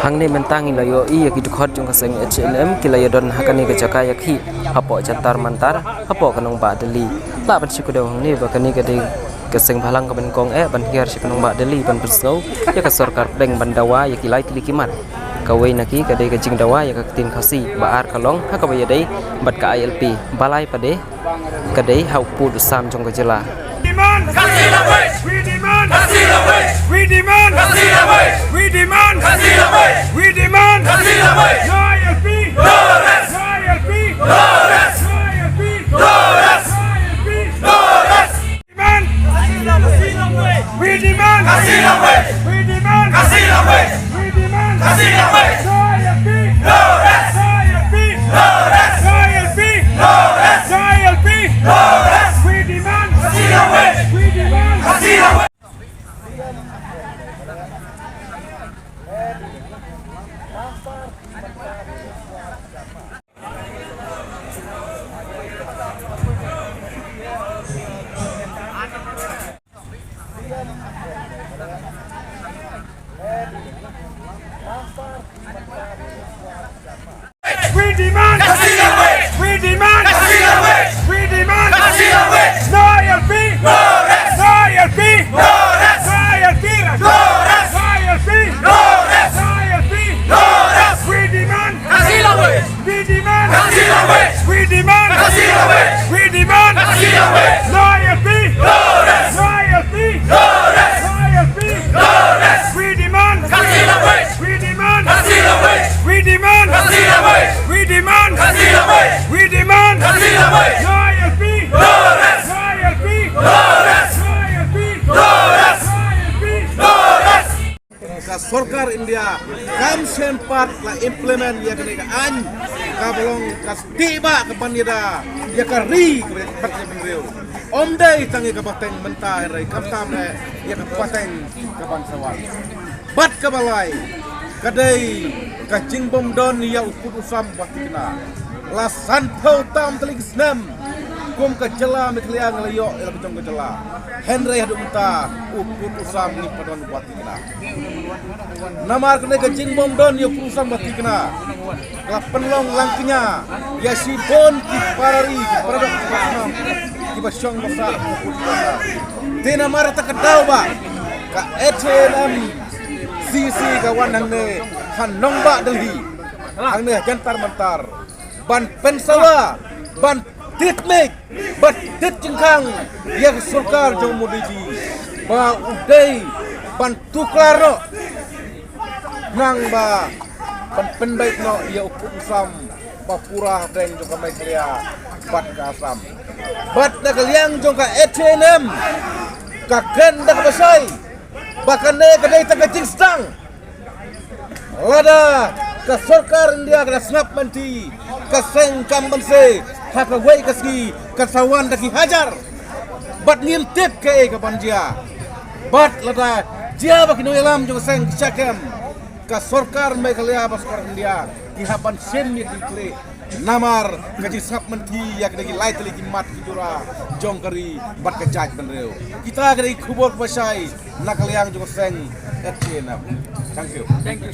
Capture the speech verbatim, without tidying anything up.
Hangne mynta ngi la ïohi ïa ki dkhot jong ka seng H A N M ki la ïadon ha kane ka jaka ïakhih hapoh Jantar Mantar hapoh ka nongbah Delhi. Lah ban shu kdew hangne ba kane ka dei ka seng bhalang kaba nyngkong eh ban hiar sha ka nongbah Delhi ban pynsngew ïa ka sorkar pdeng ban dawa ïa ki lai tylli ki mat. Kawei na ki ka dei ka jingdawa ïa ka ktien Khasi, ba ar ka long ha kaba ïadei bad ka I L P. Balei pat de? Ka dei ha u pud u sam jong ka jylla. Demand Khasi language. We demand Khasi language. We demand Khasi language. We demand Khasi language. We demand Khasi language. No I L P. No rest. No I L P. No rest. No I L P. No rest. No I L P. No rest. Demand Khasi language. We demand Khasi language. We demand Khasi language. We demand Khasi language. No I L P. No rest. No I L P. No rest. No I L P. No rest. No I L P. No rest. We demand Khasi language. We demand Khasi language. We demand Khasi language. We demand Khasi language. We demand Khasi language. No I L P. No rest. No I L P. No rest. No I L P. No rest. No I L P. No rest. No I L P. No rest. We demand Khasi language. We demand Khasi language. We demand Khasi language. We demand Khasi language. No I L P. No rest. No I L P. No rest. No I L P. No rest. We demand Khasi language. We demand Khasi language. We demand Khasi language. We demand Khasi language. We demand Khasi language. No I L P. No rest. No I L P. No rest. No I L P. No rest. No I L P. No rest. Ka sorkar India kam shym pat la implement ïa kane ka aiñ kaba long ka stieh ba ka ban ïada ïa ka ri kaba ïa ka bynriew. Ym dei tang ïa ka pateng mynta hynrei khamtam eh ïa ka pateng ka ban sa wan. Bad kaba lai ka dei ka jingbym don ïa u pud u sam ba thikna. La sanphew tam tylli ki snem kum ka jylla Meghalaya ngi la ïoh ïa la ka jong ka jylla. Hynrei haduh mynta u pud u sam ngim pat don ba thikna. Namar kane ka jingbym don ïa u pud u sam ba thikna ka la pynlong langkñia ïa shibun ki para ri, ki para doh, ki para snam, kiba shong ba sah. Te namar kata ka daw ba ka H A N M C C ka wan hangne ha nongbah Delhi, hangne ha Jantar Mantar ban pynsawa, ban tied miej, ban tied jingkhang ïa ka sorkar jong Modi ji ba u dei ban tuklar noh nang ba ban pynbeit noh ïa u pud u sam ba pura hapdeng jong ka Meghalaya bad ka Assam. Bad na ka liang jong ka H A N M ka kren da kaba shai ba kane ka dei tang ka jingsdang. Lada ka sorkar India ka la sngap mynta, ka seng kam banse ha kawei ka sngi kan sa wan da ki hajar. Bad ngim tip kaei ka ban jia. Bad lada jia ba ki nongïalam jong ka seng ki shah kem, ka sorkar Meghalaya bad sorkar India ki hap ban shim ïa ki khleh. Namar ka jingsngap mynta ïa kane ki lai tylli ki mat ki jura jong ka ri bad ka jaitbynriew. Kita kane ki khubor ba shai na ka liang jong ka seng H A N M. Thank you. Thank you.